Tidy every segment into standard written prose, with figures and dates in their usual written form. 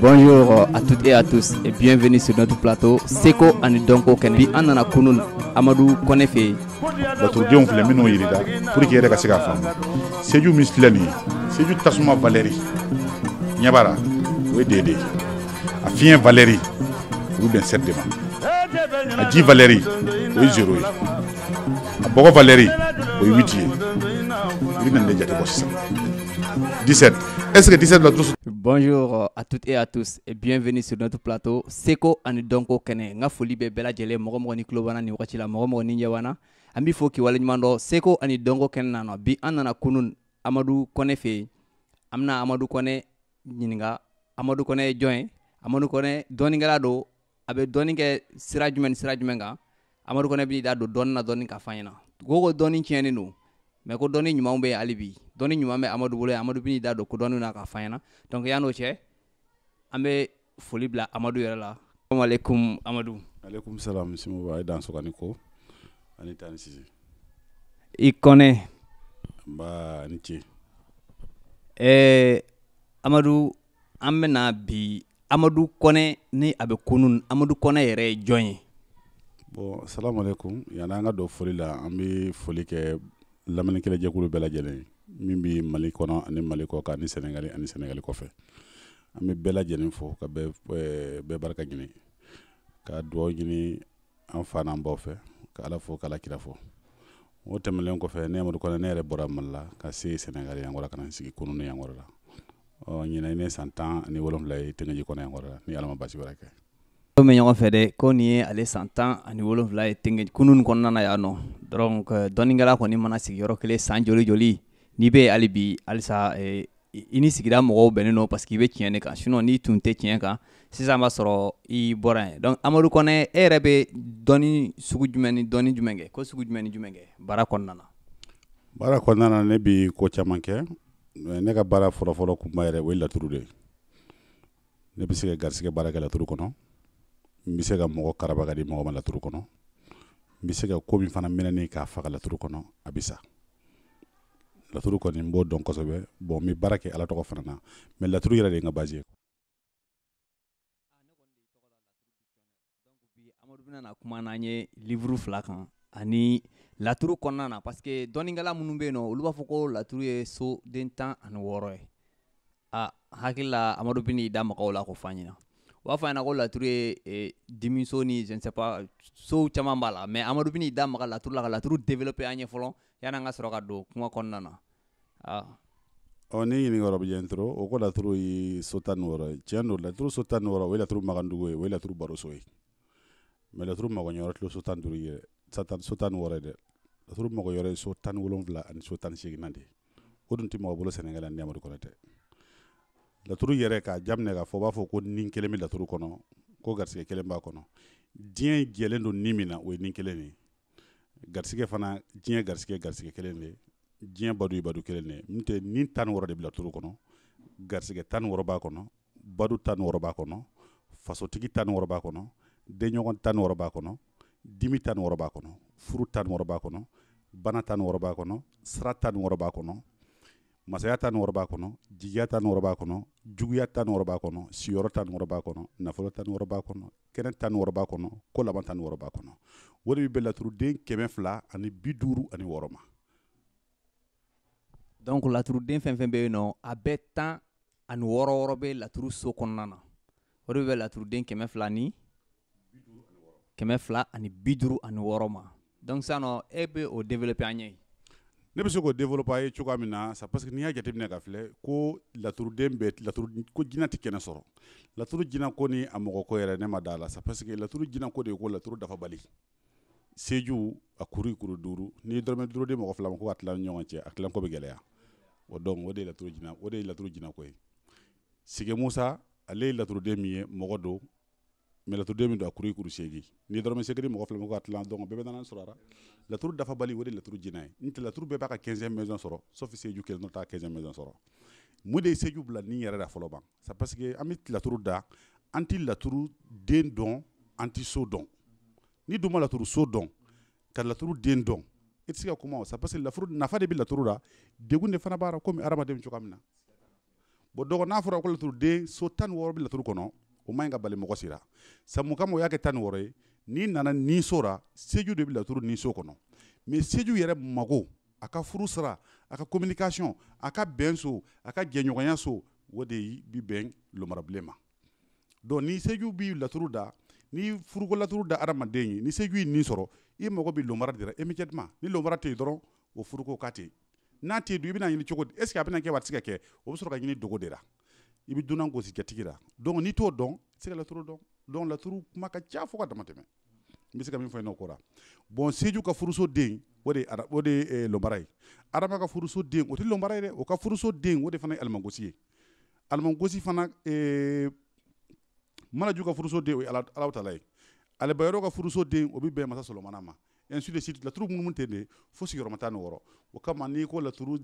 Bonjour à toutes et à tous et bienvenue sur notre plateau Seko ani Dɔnko kɛnɛ. Bi an nana kunun Amadu Kɔnɛ fɛ yen. Laturudenw filɛ minnu yirila pour que yɛrɛ ka se k'a faamu. Seju min filɛ nin ye, seju tasuma valeur ɲɛ b'a la, o ye D de ye. A fiɲɛ valeur, o bɛ bɛn 7 de ma. A ji valeur, o ye 0 ye. A bɔgɔ valeur, o ye 8 ye. I bɛ na nin de jate bɔ sisan. 17. Est-ce que 17 laturu? Bonjour à toutes et à tous et bienvenue sur notre plateau Seko ani Dɔnko kɛnɛ. N ka foli bɛ bɛɛ lajɛlen, mɔgɔ mɔgɔ ni tulo b'an na nin wagati la, mɔgɔ mɔgɔ ni ɲɛ b'an na. An b'i fo k'i waleɲuman dɔn Seko ani Dɔnko kɛnɛ na nɔ. Bi an nana kunun Amadu Kɔnɛ fɛ yen. An bɛna Amadu Kɔnɛ ɲininka. Amadu Kɔnɛ ye jɔn ye? Amadu Kɔnɛ dɔnnikɛla don. A bɛ dɔnni kɛ sira jumɛn ni sira jumɛn kan? Amadu Kɔnɛ b'i da don dɔnni na dɔɔni k'a fɔ an ɲɛna. Ko dɔnni tiɲɛnen don, mais ko dɔnni ɲumanw bɛ yen hali bi. Dɔnni ɲuman bɛ Amadu bolo yen. Amadu b'i da don ko dɔnni na k'a fɔ an ɲɛna. Donc yan'o cɛ, an bɛ foli bila Amadu yɛrɛ la. Salamaleykum Amadu. Aleykum salam Simoba, e dan sɔgɔni ko ani tan ni sisi. I Kɔnɛ. Nba, ni ce. Amadu, an bɛna bi Amadu Kɔnɛ ni a bɛ kunun, Amadu Kɔnɛ yɛrɛ ye jɔn ye? Bon, salamu aleykum. Yanni an ka don foli la, an bɛ foli kɛ lamɛnnikɛlɛjɛkulu bɛɛ lajɛlen ye min bɛ Mali kɔnɔ ani Mali kɔ kan ani Sɛnɛgali ani Sɛnɛgali kɔfɛ. An bɛ bɛɛ lajɛlen fo ka bɛɛ barika ɲini, ka dugawu ɲini an fa n'an baw fɛ, ka Ala fo, ka Ala kira fo. O tɛmɛnen kɔfɛ, ne Amadu Kɔnɛ, ne yɛrɛ bɔra Mali la ka se Sɛnɛgali yan kɔrɔ, ka na n sigi kunun yan kɔrɔ la. Ɔ ɲinɛ ne san 17 ye Tɛngeji kɔnɔ yan kɔrɔ la, ni Ala ma basi wɛrɛ kɛ. Ko bɛ ɲɔgɔn fɛ dɛ, ko nin ye ale san 17 ye Tɛngeji kunun kɔnɔna na yan nɔ. Donc dɔnnikɛla kɔni mana sigi yɔrɔ kelen san joli joli, n'i bɛ yen hali bi halisa, i ni sigida mɔgɔw bɛnnen don, parce que i bɛ tiɲɛ de kan. Sinon n'i tun tɛ tiɲɛ kan sisan, b'a sɔrɔ i bɔra yen. Donc Amadu Kɔnɛ, e yɛrɛ bɛ dɔnni sugu jumɛn ni dɔnni jumɛn kɛ, ko sugu jumɛn ni jumɛn kɛ baara kɔnɔna na? Baara kɔnɔna na, ne bi ko caman kɛ. Ne ka baara fɔlɔfɔlɔ kunba yɛrɛ, o ye laturu de ye. Ne bɛ se ka garisigɛ baara kɛ laturu kɔnɔ. N bɛ se ka mɔgɔ karaba ka di mɔgɔ ma laturu kɔnɔ. N bɛ se ka ko min fana minɛ ni k'a faga laturu kɔnɔ, a bɛ sa. Laturu kɔni, n b'o dɔn kosɛbɛ. Bon, n bɛ baara kɛ Ala tɔgɔ fana na, mais laturu yɛrɛ de ye n ka base ye. Amadu bɛna na kuma n'an ye livre fila kan ani laturu kɔnɔna na, parce que dɔnnikɛla minnu bɛ yen nɔ, olu b'a fɔ ko laturu ye soden 16 ye. A hakili la, Amadu bɛn'i da mɔgɔw la k'o fɔ an ɲɛna. U b'a fɔ an ɲɛna ko laturu ye dimiso ni je ne sais pas, sow caman b'a la, mais Amadu bɛn'i da maga laturu la ka laturu développer an ye fɔlɔ, yanni an ka sɔrɔ ka don kuma kɔnɔna na. Ɔ ni ɲininka yɔrɔ bɛ jɛ trop. O ko laturu ye so 16 ye, tiɲɛ don. Laturu so 16, o ye laturu magandugu ye, o ye laturu baroso ye. Mais laturu magoɲɛyɔrɔ tɛ so 15 ye dɛ, so 16 ye dɛ. Laturu magoɲɛyɔrɔ ye so 17 ani so 18nan de ye. O dun tɛ mɔgɔ bolo Sɛnɛgali ni Amadu Kɔnɛ tɛ. Laturu yɛrɛ k'a jaminɛ k'a fɔ, u b'a fɔ ko ni kelen bɛ laturu kɔnɔ, ko garisigɛ kelen b'a kɔnɔ. Diɲɛ jɛlen don ni min na, o ye ni kelen de ye. Garisigɛ fana, diɲɛ garisigɛ, garisigɛ kelen de ye. Diɲɛ badu ye badu kelen de ye. N'o tɛ, ni 16 de bɛ laturu kɔnɔ. Garisigɛ 16 b'a kɔnɔ, badu 16 b'a kɔnɔ, fasotigi 16 b'a kɔnɔ, denɲɔgɔn 16 b'a kɔnɔ, dimi 16 b'a kɔnɔ, furu 16 b'a kɔnɔ, bana 16 b'a kɔnɔ, sira 16 b'a kɔnɔ, masaya 16 b'a kɔnɔ, jigiya 16 b'a kɔnɔ, juguya 16 b'a kɔnɔ, siyɔrɔ 16 b'a kɔnɔ, nafolo 16 b'a kɔnɔ, kɛnɛ 16 b'a kɔnɔ, ko laban 16 b'a kɔnɔ. O de bɛ bɛn laturuden 256 ma. Donc laturuden fɛn fɛn bɛ yen nɔ, a bɛɛ 16 wɔɔrɔ bɛ laturu so kɔnɔna na. O de bɛ laturuden 256 ma. Donc sisan nɔ, e bɛ o développer an ye. Ne bɛ se k'o développer a ye cogoya min na sa, parce que n'i y'a jateminɛ ka filɛ ko laturuden bɛɛ laturu ko jinɛ tɛ kɛnɛ sɔrɔ. Laturu jinɛ ko ni a mɔgɔ ko yɛrɛ, ne ma da la sa, parce que laturu jinɛ ko de ye ko laturu dafabali. Seju a kuru kuru duuru, n'i ye dɔrɔmɛ 5 di mɔgɔ fila ma ko ka tila ni ɲɔgɔn cɛ, a tilan ko bɛ gɛlɛya. O donc o de ye laturu jinɛ, o de ye laturu jinɛ ko ye. Sige Musa, ale ye laturuden min ye, mɔgɔ don, mais laturuden min don, a kuru kuru 8, n'i ye dɔrɔmɛ 8 di mɔgɔ fila ma ko ka tilan, donc bɛɛ bɛ nana sɔrɔ a la. Laturu dafabali, o de ye laturu jinɛ ye. N tɛ laturu bɛɛ b'a ka 15e maison sɔrɔ, sauf seju kelen dɔrɔn t'a 15e maison sɔrɔ. Mun de ye seju bila ni yɛrɛ la fɔlɔ ban? C'est parce que an bɛ laturu da, an tɛ laturu den dɔn, an tɛ so dɔn. Ni dun ma laturu so dɔn ka laturu den dɔn, i tɛ se ka kuma o. C'est parce que laturu nafa de bɛ laturu la, degun de fana b'a la, komi hadamaden bɛ cogoya min na. Bon, donc n'a fɔra ko laturuden so 16 bɛ laturu kɔnɔ, o man ɲi ka bali mɔgɔ si la. Sabu kama o y'a kɛ 16 ye, n'i nana ni so la, seju de bɛ laturu ni so kɔnɔ. Mais seju yɛrɛ mago, a ka furu sira, a ka communication, a ka bɛn so, a ka jɛɲɔgɔnya so, o de bi bɛn lomarabilen ma. Donc ni seju bi laturu da, ni furuko laturu da adamaden ye, ni seju ye nin sɔrɔ, i mago bɛ lomara de la immédiatement. Ni lomara tɛ yen dɔrɔn, o furuko k'a tɛ yen. N'a tɛ yen dun, i bɛna ɲini cogo di? Est ce que a bɛna kɛ wa a tɛ se ka kɛ? O bɛ sɔrɔ ka ɲini dogo de la. I bɛ dunan gosi jatigi la. Donc n'i t'o dɔn, i tɛ se ka laturu dɔn. Donc laturu kuma ka ca fo ka dama tɛmɛ. N bɛ se ka min fɔ yen o ko la. Bon, seju ka furuso den, o de ye lomara ye. Adama ka furuso den, o tɛ lomara ye dɛ. O ka furuso den, o de fana ye alimangosi ye. Alimangosi fana, manaju ka furuso den, o ye Alahu taala ye. Alibayɔrɔ ka furuso den, o bɛ bɛn masa Solomana ma, ainsi de suite. Laturu minnu ten de fo sigiyɔrɔma 16. O kama n'i ko laturu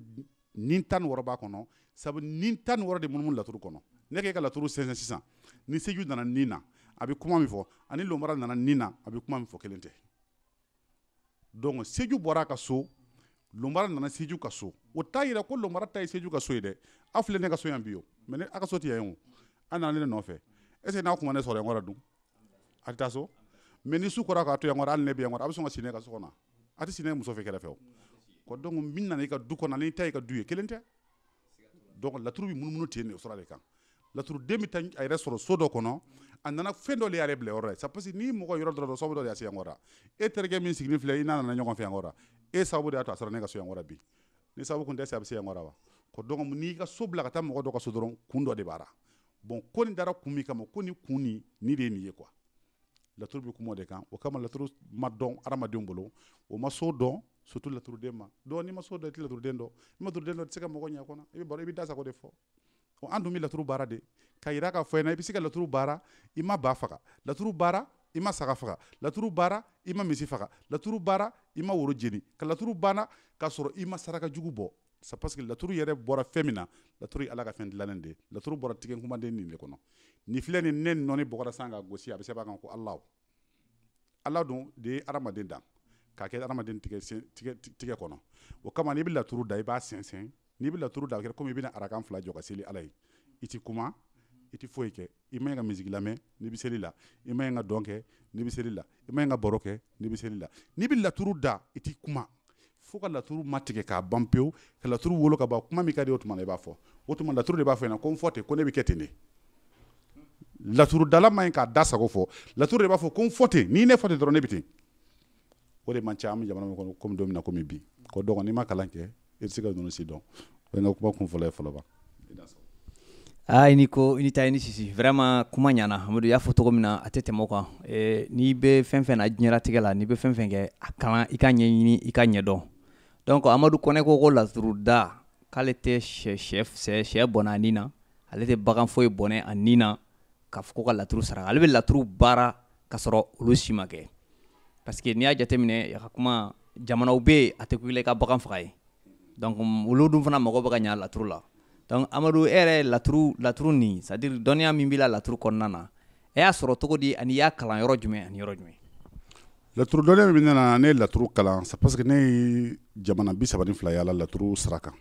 ni 16 b'a kɔnɔ, sabu ni 16 de munumunu laturu kɔnɔ. Ne k'e ka laturu sɛnsɛn sisan, ni seju nana nin na, a bɛ kuma min fɔ, ani lomara nana nin na, a bɛ kuma min fɔ, kelen tɛ. Donc seju bɔra a ka so, lomara nana seju ka so. O t'a yira ko lomara ta ye seju ka so ye dɛ. Aw filɛ ne ka so yan bi o, mais ne aw ka so tɛ yan o. An nana ne nɔfɛ. Est ce que n'aw kun ma ne sɔrɔ yan kɔrɔ dun, a tɛ taa so? Mais ni su kɔra k'a to yan kɔrɔ, hali ne bɛ yan kɔrɔ, a bɛ sɔn ka si ne ka so kɔnɔ? A tɛ si ne muso fɛ kɛrɛfɛ o. Ko donc min nana i ka du kɔnɔ, n'i ta i ka du ye, kelen tɛ. Donc laturu bɛ munumunu ten de, o sira de kan. Laturuden bɛ taa a yɛrɛ sɔrɔ so dɔ kɔnɔ, a nana fɛn dɔ de y'ale bila yɔrɔ la. C'est parce que ni mɔgɔ yɔrɔ dɔ sababu dɔ de y'a se yan kɔrɔ. E terikɛ min sigilen filɛ, i n'a nana ɲɔgɔn fɛ yan kɔrɔ, e sababu de y'a to a sɔrɔ ne ka so yan kɔrɔ bi. Ni sababu kun tɛ se, a bɛ se yan kɔrɔ wa? Ko donc n'i ka so bila ka taa mɔgɔ dɔ ka so dɔrɔn, kun dɔ de b'a la. Bon, ko nin dara kun min kama, ko ni kun nin ni de ye nin ye quoi. Laturu bɛ kuma o de kan. O kama laturu ma dɔn hadamadenw bolo, o ma so dɔn, surtout laturuden ma. Donc n'i ma so dɔn, i tɛ laturuden dɔn. N'i ma laturuden dɔn, i tɛ se ka mɔgɔ ɲɛ kɔnɔ. I bɛ baro, i bɛ da sago de fɔ. An dun bɛ laturu baara de ka yira k'a fɔ ɲɛna, i bɛ se ka laturu baara, i ma ba faga, laturu baara, i ma saga faga, laturu baara, i ma misi faga, laturu baara, i ma woro jeni, ka laturu banna k'a sɔrɔ i ma saraka jugu bɔ. C'est parce que laturu yɛrɛ bɔra fɛn min na, laturu ye Ala ka fɛn dilannen de ye. Laturu bɔra tigɛ kumaden nin de kɔnɔ. Nin filɛ nin, ne nɔni bɔgɔra san ka gosi, a bɛ sɛbɛn a kan ko Alahu. Ala dun de ye hadamaden dan k'a kɛ hadamaden tigɛ tigɛ tigɛ kɔnɔ. O kama n'i bɛ laturu da, i b'a sɛnsɛn. N'i bɛ laturu da, a kɛra komi i bɛna arakan 2 jɔ ka seli Ala ye. I ti kuma, i ti foyi kɛ. I ma ɲi ka misiki lamɛn n'i bɛ seli la, i ma ɲi ka dɔn kɛ n'i bɛ seli la, i ma ɲi ka baro kɛ n'i bɛ seli la. N'i bɛ laturu da, i ti kuma fo ka laturu ma tigɛ k'a ban pewu, ka laturu wolo ka ban. Kuma min ka di o tuma na, i b'a fɔ. O tuma laturu de b'a fɔ ɲɛna ko n fɔ ten, ko ne bɛ kɛ ten de. Laturudala man ɲi k'a da sago fɔ. Laturu de b'a fɔ ko n fɔ ten, n'i ne fɔ ten dɔrɔn, ne bɛ ten. O de man ca an bɛ jamana min kɔnɔ komi don min na komi bi. Ko donc n'i ma kalan kɛ, i tɛ se ka ninnu si dɔn. O ye n ka kuma kun fɔlɔ ye fɔlɔ ba. Aa, i ni ko, i ni ta, i ni sisi. Vraiment, kuma ɲana. Amadu y'a fɔ cogo min na, a tɛ tɛmɛ o kan. N'i bɛ fɛn fɛn na diɲɛlatigɛ la, n'i bɛ fɛn fɛn kɛ, a kalan, i ka ɲɛɲini, i ka ɲɛdɔn. Donc Amadu Kɔnɛ ko laturuda, k'ale tɛ sɛ bɔnɛ a nin na, ale tɛ bagan foyi bɔnɛ a nin na k'a fɔ ko ka laturu sara. Ale bɛ laturu baara ka sɔrɔ olu si ma kɛ, parce que n'i y'a jateminɛ a ka kuma, jamanaw bɛ yen, a tɛ ku i la i ka bagan faga ye. Donc olu dun fana mago bɛ ka ɲa laturu la. Donc Amadu, e yɛrɛ, laturu nin, c'est à dire dɔnniya min b'i la laturu kɔnɔna na, e y'a sɔrɔ cogo di, ani i y'a kalan yɔrɔ jumɛn ani yɔrɔ jumɛn? Laturu dɔnniya min bɛ ne na, ne ye laturu kalan, c'est parce que ne ye jamana 32 yaala laturu sira kan.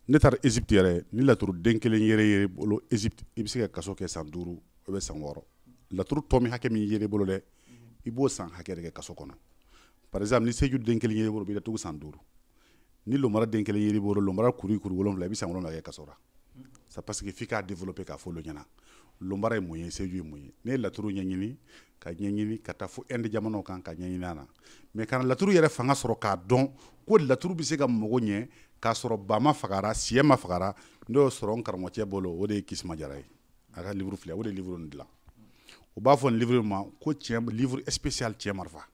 Ne taara Égypte yɛrɛ. Ni laturu den kelen yɛrɛ ye bolo Égypte, i bɛ se ka kaso kɛ san 5 o bɛ san 6. Laturu tɔ min hakɛ min yɛrɛ bolo dɛ, i b'o san hakɛ de kɛ kaso kɔnɔ. Par exemple, ni seju den kelen yɛrɛ bolo, i bɛ datugu san 5. Ni lomara den kelen yɛrɛ bolo, lomara kuru kuru 7, i bɛ san 7 kɛ kaso la. C'est parce que f'i k'a développer k'a fɔ olu ɲɛna lomara ye mun ye, seju ye mun ye. Ne ye laturu ɲɛɲini ka ɲɛɲini ka taa fo Inde jamanaw kan ka ɲɛɲini a na, mais ka na laturu yɛrɛ fanga sɔrɔ k'a dɔn ko laturu bɛ se ka mago ɲɛ k'a sɔrɔ ba ma fagara, siyɛ ma fagara, ne y'o sɔrɔ n karamɔgɔcɛ bolo. O de ye Kisima Jara ye. A ka livre filɛ, o de ye livre nin dilan. U b'a fɔ nin livre ma ko tiɲɛ livre spécial tiɲɛ marifa.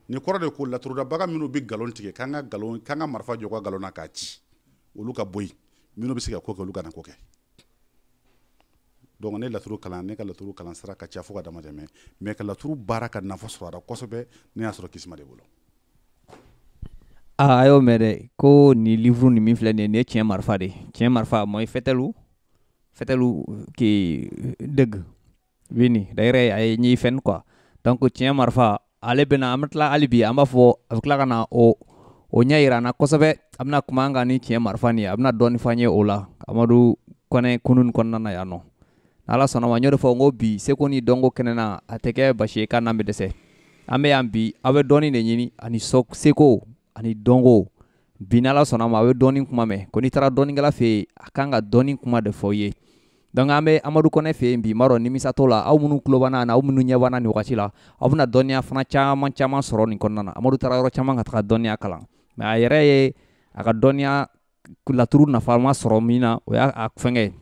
Nin kɔrɔ de ko laturudabaga minnu bɛ nkalon tigɛ, k'an ka marifa jɔ ka nkalon na k'a ci, olu ka bɔ yen. Minnu bɛ se ka ko kɛ, olu kana ko kɛ. Donc ne laturu kalan, ne ka laturu kalan sira ka ca fo ka dama tɛmɛ, mais ka laturu baara ka nafa sɔrɔ a la kosɛbɛ, ne y'a sɔrɔ Kisima de bolo. Aa, a y'o mɛn dɛ, ko nin livre nin min filɛ nin ye, nin ye tiɲɛ marifa de ye. Tiɲɛ marifa mooy fetelu fetelu kii dëgg bii ni day rey ay ñiy fen quoi. Donc tiɲɛ marifa, ale bɛna, an bɛ tila hali bi, an b'a fɔ a bɛ tila ka na o O ɲɛ yira an na kosɛbɛ. A bɛna kuma an kan ni tiɲɛ marifa nin ye, a bɛna dɔɔni fɔ an ye o la Amadu Kɔnɛ kunun kɔnɔna na yan nɔ. N'Ala sɔnna ma, n y'o de fɔ n ko bi seko ni dɔnko kɛnɛ na, a tɛ kɛ basi ye k'an n'an bɛ dɛsɛ. An bɛ yan bi, aw bɛ dɔɔni de ɲini ani seko ani dɔnko. Bi n'Ala sɔnna ma, a bɛ dɔɔni kuma mɛn ko n'i taara dɔɔnikɛla fɛ yen, a kan ka dɔɔni kuma de fɔ i ye. Donc an bɛ Amadu Kɔnɛ fɛ yen bi, n b'a dɔn nimisa t'o la. Aw minnu tulo b'an na, aw minnu ɲɛ b'an na nin wagati la, aw bɛna dɔnniya fana caman caman sɔrɔ nin kɔnɔna na. Amadu taara yɔrɔ caman ka taga dɔnniya kalan, mais a yɛrɛ ye a ka dɔnniya laturu nafama sɔrɔ min na, o y'a a fɛnkɛ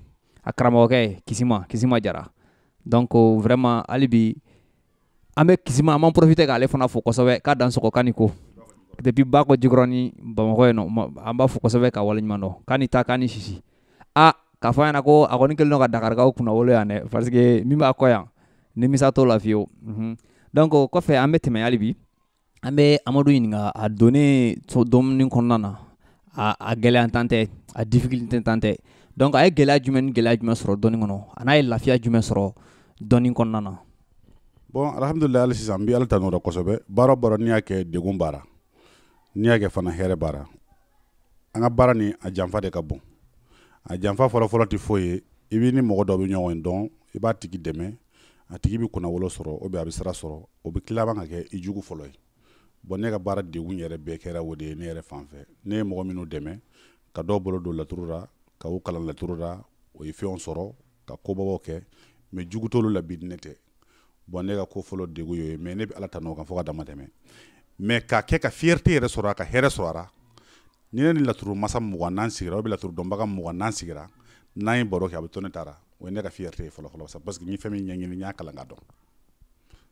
a karamɔgɔkɛ Kisima Jara. Donc vraiment hali bi an bɛ Kisima, an b'an profiter k'ale fana fo kosɛbɛ, k'a dan sɔgɔ k'a ni ko depuis Bakɔ Jikɔrɔni Bamakɔ yen nɔ, an b'a fo kosɛbɛ ka waleɲuman dɔn, k'a ni taa k'a ni sisi. A k'a fɔ an ɲɛna ko a kɔni kɛlen don ka Dakarikaw kunnawolo yan dɛ, parce que min b'a kɔ yan nimisa t'o la fiyewu. Donc o kɔfɛ an bɛ tɛmɛ hali bi, an bɛ Amadu ɲininka a donnen dɔɔni kɔnɔna na, a gɛlɛya tan tɛ, a difficulté tan tɛ. Donc a ye gɛlɛya jumɛn ni gɛlɛya jumɛn sɔrɔ dɔɔni kɔnɔ, a n'a ye lafiya jumɛn sɔrɔ dɔɔni kɔnɔna na? Bon, alhamdulilayi, hali sisan n bɛ Ala tanu o la kosɛbɛ. Baara o baara n'i y'a kɛ, degun baara, n'i y'a kɛ fana, hɛrɛ baara. An ka baara nin, a janfa de ka bon. A janfa fɔlɔfɔlɔ tɛ foyi ye, i b'i ni mɔgɔ dɔ bɛ ɲɔgɔn dɔn, i b'a tigi dɛmɛ, a tigi bɛ kunnawolo sɔrɔ ou bien a bɛ sira sɔrɔ, o bɛ tila ka kɛ i jugu fɔlɔ ye. Bon, ne ka baara degun yɛrɛ bɛɛ kɛra o de ye ne yɛrɛ fan fɛ. Ne ye mɔgɔ minnu dɛmɛ ka dɔw bolo don laturu la, ka u kalan laturu la, o ye fɛnw sɔrɔ ka kobabaw kɛ, mais jugu t'olu la bi, ne tɛ. Bon, ne ka ko fɔlɔ degun y'o ye, mais ne bɛ Ala tanu o kan fo ka dama tɛmɛ. Mais k'a kɛ ka fierté yɛrɛ sɔrɔ, a ka hɛrɛ sɔrɔ a la, ni ne ni laturu masa 20 n'an sigira, ou bien laturu dɔnbaga 20 n'an sigira, n'an ye baro kɛ, a bɛ to ne ta la. O ye ne ka fierté ye fɔlɔ fɔlɔ, parce que n ye fɛn min ɲɛɲini, n y'a kalan ka dɔn.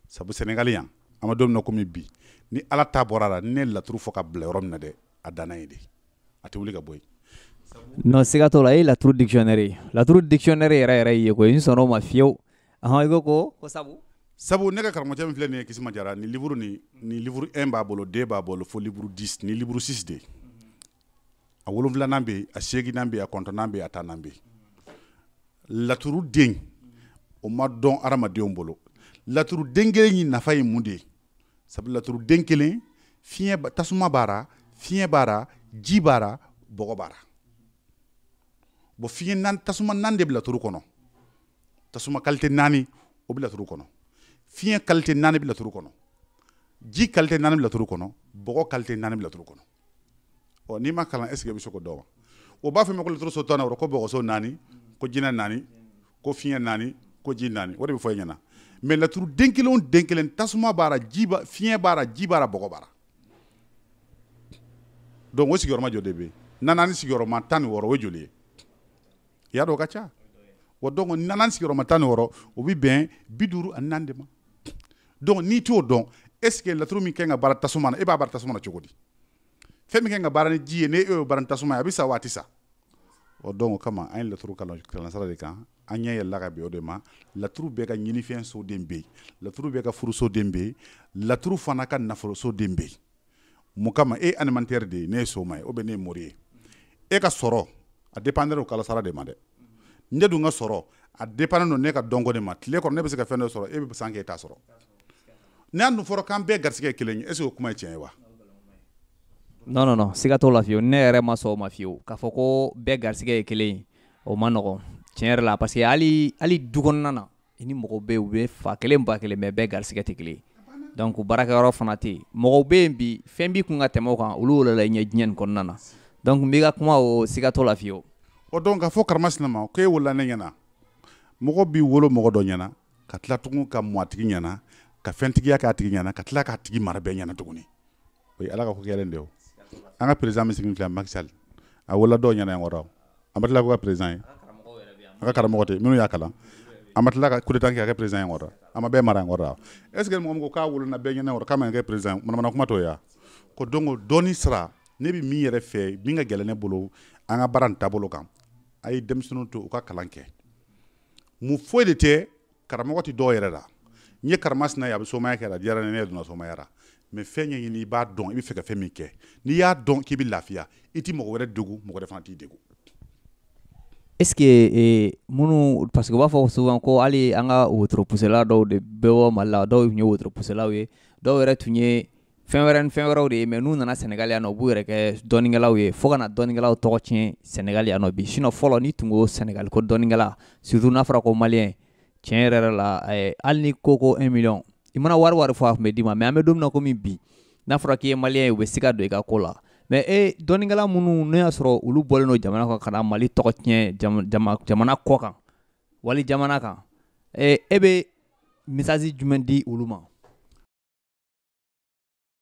Sabu Sénégal yan, an bɛ don min na komi bi, ni Ala ta bɔra a la, ni ne ye laturu fɔ ka bila yɔrɔ min na dɛ, a danna yen de, a tɛ wuli ka bɔ yen. Non, siga t'o la, e ye laturu dictionnaire ye. Laturu dictionnaire yɛrɛ yɛrɛ ye koyi, n sɔnn'o ma fiyewu. Ɔhɔn, i ko sabu Sabu ne ka karamɔgɔcɛ min filɛ nin ye, Kisima Jara, ni livre ni livre 1 b'a bolo, 2 b'a bolo, fo livre 10, ni livre 6 de. A 7nan bɛ yen, a 8nan bɛ yen, a 9nan bɛ yen, a 10nan bɛ yen. Laturu den, o ma dɔn hadamadenw bolo. Laturu den kelen in nafa ye mun de ye? Sabu laturu den kelen, fiɲɛ, tasuma b'a la, fiɲɛ b'a la, ji b'a la, bɔgɔ b'a la. Bon, fiɲɛ naani, tasuma naani de bɛ laturu kɔnɔ. Tasuma qualité naani, o bɛ laturu kɔnɔ. Fiɲɛ qualité naani bɛ laturu kɔnɔ. Ji qualité naani bɛ laturu kɔnɔ. Bɔgɔ qualité naani bɛ laturu kɔnɔ. Ɔ, n'i ma kalan, est ce que i bɛ se k'o dɔn wa? O b'a fɔ ma ko laturu so 16, ko bɔgɔso naani, ko jinɛ naani, ko fiɲɛ naani, ko ji naani. O de bɛ fɔ e ɲɛna. Mais laturu den kelen o den kelen, tasuma b'a la, ji b'a, fiɲɛ b'a la, ji b'a la, bɔgɔ b'a la. Donc o sigiyɔrɔma joli de bɛ yen? Naani sigiyɔrɔma 16, o ye joli ye? I y'a dɔn o ka ca. Wa donc naani sigiyɔrɔma 16, o bɛ bɛn 54 de ma. Donc n'i t'o dɔn, est ce que laturu min kan ka baara tasuma na, e b'a baara tasuma na cogo di? Fɛn min kan ka baara ni ji ye, n'e y'o baara ni tasuma ye, a bɛ sa wa a tɛ sa? Ɔ, donc o kama an ye laturu kalan kalansira de kan, an ɲɛ yɛlɛla ka bɛn o de ma. Laturu bɛɛ ka ɲinifɛn soden bɛ yen, laturu bɛɛ ka furusoden bɛ yen, laturu fana ka nafolosoden bɛ yen. Mun kama? E ye alimentaire de ye, ne ye soma ye, ou bien ne ye mori ye. E ka sɔrɔ a dépendre o kalasara de ma dɛ. Ne dun ka sɔrɔ a dépendre don ne ka dɔnko de ma. Tile kɔnɔ ne bɛ se ka fɛn dɔ sɔrɔ, e bɛ san kɛ e t'a sɔrɔ. N'a dun fɔra k'an bɛɛ garisɛgɛ ye kelen ye, est ce que o kuma ye tiɲɛ ye wa? Non, non, non, siga t'o la fiyewu. Ne yɛrɛ ma sɔn o ma fiyewu. K'a fɔ ko bɛɛ garisɛgɛ ye kelen ye, o ma nɔgɔn tiɲɛ yɛrɛ la, parce que hali du kɔnɔna na, i ni mɔgɔw bɛ yen, u bɛ fa kelen ba kelen, mais bɛɛ garisɛgɛ tɛ kelen ye. Donc baarakɛyɔrɔ fana tɛ yen. Mɔgɔw bɛ yen bi, fɛn b'i kun ka tɛmɛ o kan, olu wolola i ɲɛ diɲɛ nin kɔnɔna na. Donc n b'i ka kuma o siga t'o la fiyewu. O donc k'a fɔ karamasina ma k'e wolola ne ɲɛna, mɔgɔ b'i wolo mɔgɔ dɔ ɲɛna, ka tila tugun ka mɔ a tigi ɲɛna, ka fɛntigiya k'a tigi ɲɛna, ka tila k'a tigi mara bɛɛ ɲɛna tuguni. O ye Ala ka ko kɛlen de ye o. An ka président min sigilen filɛ, Macky Sall, a wolola dɔw ɲɛna yan kɔrɔ, an ma tila k'o kɛ président ye. An ka karamɔgɔ tɛ minnu y'a kalan, an ma tila ka coup d'état kɛ ka kɛ président ye kɔrɔ, an ma bɛɛ mara yan kɔrɔ. Est ce que mɔgɔ min ko k'a wolola bɛɛ ɲɛna kɔrɔ, k'a ma kɛ président ye, manamana kuma t'o ye wa? Ko donc dɔnni sira, ne bɛ min yɛrɛ fɛ, min ka gɛlɛn ne bolo an ka baara nin taabolo kan, a ye denmisɛnninw to u ka kalan kɛ. Mun foyi de tɛ karamɔgɔ tɛ dɔw yɛrɛ la. N ye karamasina ye, a bɛ somaya kɛ, a diyara ne ye, ne donna somaya la. Mais fɛn ɲɛɲini, i b'a dɔn i bɛ fɛ ka fɛn min kɛ, n'i y'a dɔn k'i bɛ lafiya, i tɛ mɔgɔ wɛrɛ degun, mɔgɔ wɛrɛ fana t'i degun. Est ce que minnu, parce que u b'a fɔ souvent ko hali an ka wotoro pusela dɔw de bɛ bɔ Mali la, dɔw tun ye wotoro puselaw ye, dɔw yɛrɛ tun ye fɛn wɛrɛ ni fɛn wɛrɛw de ye, mais n'u nana Sénégal yan nɔ, u b'u yɛrɛ kɛ dɔnnikɛlaw ye, fo ka na dɔnnikɛlaw tɔgɔ tiɲɛ Sénégal yan nɔ bi. Sinon fɔlɔ, n'i tun ko Sénégal ko dɔnnikɛla, surtout n'a fɔra ko malien, tiɲɛ yɛrɛ yɛrɛ la, hali ni ko 1 million, i mana wari fɔ, a tun bɛ d'i ma. Mais an bɛ don min na komi bi, n'a fɔra k'i ye malien ye, u bɛ siga don i ka ko la. Mais e dɔnnikɛla minnu n'o y'a sɔrɔ olu bɔlen don jamana kɔ ka na Mali tɔgɔ tiɲɛ jamana kɔ kan, wali jamana kan, e bɛ message jumɛn di olu ma?